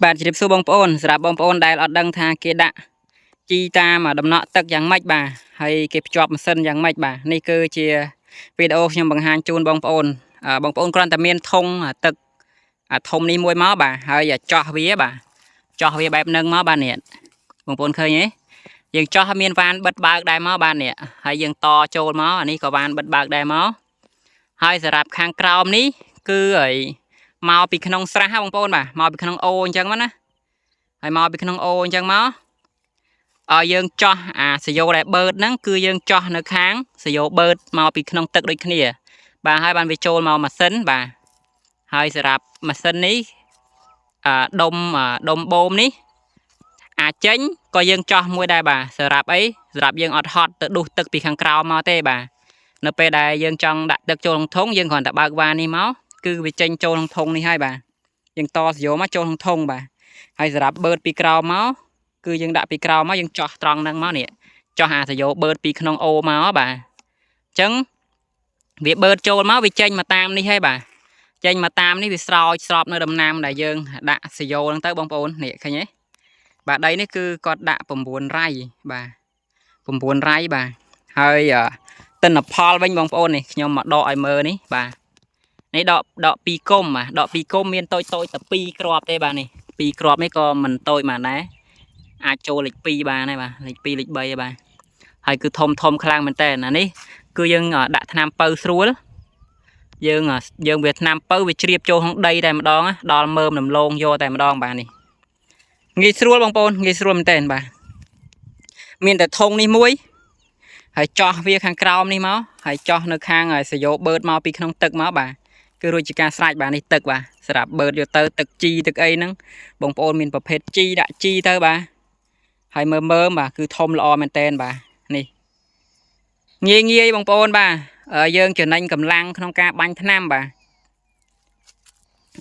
បាទជម្រាបសួរបងប្អូនសម្រាប់បងប្អូនដែលអត់ដឹងថាគេដាក់ជីតាមដំណក់ទឹកយ៉ាងម៉េចបាទហើយគេភ្ជាប់ម៉ាស៊ីនយ៉ាងម៉េចបាទនេះគឺជាវីដេអូខ្ញុំបង្ហាញជូនបងប្អូនបងប្អូនគ្រាន់តែមានធុងទឹកអាធំនេះមួយមកបាទហើយចោះវាបាទចោះវាបែបហ្នឹងមកបាទនេះបងប្អូនឃើញទេយើងចោះឲ្យមានវ៉ានបិទបើកដែរមកបាទនេះហើយយើងតចូលមកអានេះក៏វ៉ានបិទបើកដែរមកហើយសម្រាប់ខាងក្រោមនេះគឺឲ្យមកពីក្នុងស្រះហ៎បងប្អូនបាទមកពីក្នុងអូអញ្ចឹងមកណា ហើយមកពីក្នុងអូអញ្ចឹងមកឲ្យយើងចោះអាសយោដែលបឺតហ្នឹងគឺយើងចោះនៅខាងសយោបឺតមកពីក្នុងទឹកដូចគ្នា បាទហើយបានវាចូលមកម៉ាស៊ីនបាទហើយសម្រាប់ម៉ាស៊ីននេះអាដុំអាដុំបូមនេះអាចចេញក៏យើងចោះមួយដែរបាទសម្រាប់អីសម្រាប់យើងអត់ហត់ទៅដុសទឹកពីខាងក្រោមមកទេបាទនៅពេលដែលយើងចង់ដាក់ទឹកចូលក្នុងធុងយើងគ្រាន់តែបើកវ៉ាននេះមកគឺវាចេញចូលក្នុងធុងនេះហើយបាទយើងតសយោមកចូលក្នុងធុងបាទ ហើយសម្រាប់បឺតពីក្រោមមកគឺយើងដាក់ពីក្រោមមកយើងចោះត្រង់ហ្នឹងមកនេះចោះអាសយោបឺតពីក្នុងអូមកបាទអញ្ចឹងវាបឺតចូលមកវាចេញមកតាមនេះហើយបាទចេញមកតាមនេះវាស្រោចស្រពនៅដំណាំដែលយើងដាក់សយោហ្នឹងទៅបងប្អូននេះឃើញទេបាទដីនេះគឺគាត់ដាក់9រៃបាទ9រៃបាទហើយទិន្នផលវិញបងប្អូននេះខ្ញុំមកដកឲ្យមើលនេះបាទនេះដកដក2គុំបាទដក2គុំមានតូចតូចតែ2គ្រាប់ទេបាទនេះ ពីរគ្រាប់នេះក៏មិនតូចមកដែរអាចចូលលេខ2បានដែរបាទលេខ2លេខ3ហើយបាទហើយគឺធំធំខ្លាំងមែនតើអានេះគឺយើងដាក់ថ្នាំពៅស្រួលយើងយើងវាថ្នាំពៅវាជ្រាបចូលក្នុងដីតែម្ដងដល់មើមដំឡូងយកតែម្ដងបាទនេះងាយស្រួលបងប្អូនងាយស្រួលមែនតើបាទមានតែធុងនេះមួយហើយចោះវាខាងក្រោមនេះមកហើយចោះនៅខាងសយោបឺតមកពីក្នុងទឹកមកបាទគឺរួចជាការស្រេចបាទនេះទឹកបាទសម្រាប់បឺតយកទៅទឹកជីទឹកអីហ្នឹង បងប្អូនមានប្រភេទជីដាក់ជីទៅបាទហើយមើមើបាទគឺធំល្អមែនតែនបាទនេះងាយងាយបងប្អូនបាទយើងចំណេញកម្លាំងក្នុងការបាញ់ថ្នាំបាទ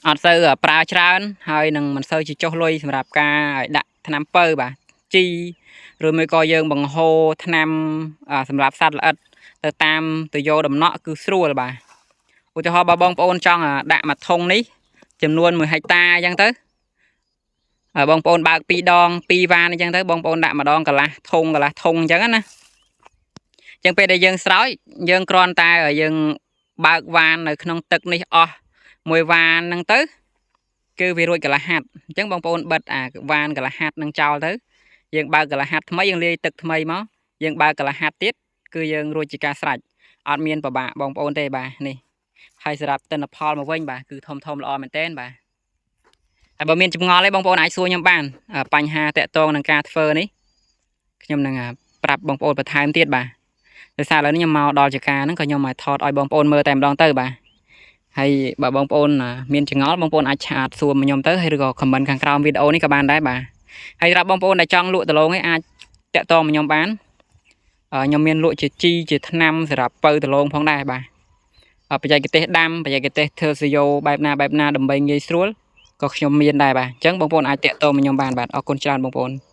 អត់សូវប្រើច្រើនហើយនឹងមិនសូវជាចុះលុយសម្រាប់ការឲ្យដាក់ថ្នាំពៅបាទជីឬមួយក៏យើងបង្ហូរថ្នាំសម្រាប់សត្វល្អិតទៅតាមទៅយកដំណក់គឺស្រួលបាទឧទាហរណ៍បើបងប្អូនចង់ដាក់មួយធុងនេះចំនួន1ហិកតាអញ្ចឹងទៅ ហើយបងប្អូនបើក2ដង2វ៉ានអញ្ចឹងទៅបងប្អូនដាក់ម្ដងកន្លះធុងកន្លះធុងអញ្ចឹងណាអញ្ចឹងពេលដែលយើងស្រោចយើងគ្រាន់តែយើងបើកវ៉ាននៅក្នុងទឹកនេះអស់មួយវ៉ានហ្នឹងទៅគឺវារួចកន្លះហាត់អញ្ចឹងបងប្អូនបិទអាវ៉ានកន្លះហាត់នឹងចោលទៅយើងបើកកន្លះហាត់ថ្មីយើងលាយទឹកថ្មីមកយើងបើកកន្លះហាត់ទៀតគឺយើងរួចជាការស្រេចអត់មានពិបាកបងប្អូនទេបាទនេះហើយសម្រាប់ទិន្នផលមកវិញបាទគឺធំធំល្អមែនទែនបាទ ហើយបើមានចម្ងល់ទេបងប្អូនអាចសួរខ្ញុំបានបញ្ហាតាក់ទងនឹងការធ្វើនេះខ្ញុំនឹងប្រាប់បងប្អូនបន្ថែមទៀតបាទដោយសារឥឡូវនេះខ្ញុំមកដល់ចការហ្នឹងក៏ខ្ញុំមកថតឲ្យបងប្អូនមើលតែម្ដងទៅបាទហើយបើបងប្អូនមានចម្ងល់បងប្អូនអាច chat សួរមកខ្ញុំទៅហើយឬក៏ comment ខាងក្រោមវីដេអូនេះក៏បានដែរបាទហើយសម្រាប់បងប្អូនដែលចង់លក់ដំឡូងឯងអាចតាក់ទងមកខ្ញុំបានខ្ញុំមានលក់ជាជីជាថ្នាំសម្រាប់ពៅដំឡូងផងដែរបាទបច្ចេកទេសដាំបច្ចេកទេសធ្វើសយោបែបណាបែបណាដើម្បីងាយស្រួល ក៏ខ្ញុំមានដែរបាទអញ្ចឹងបងប្អូនអាចតាក់ទងមកខ្ញុំបានបាទអរគុណច្រើនបងប្អូន។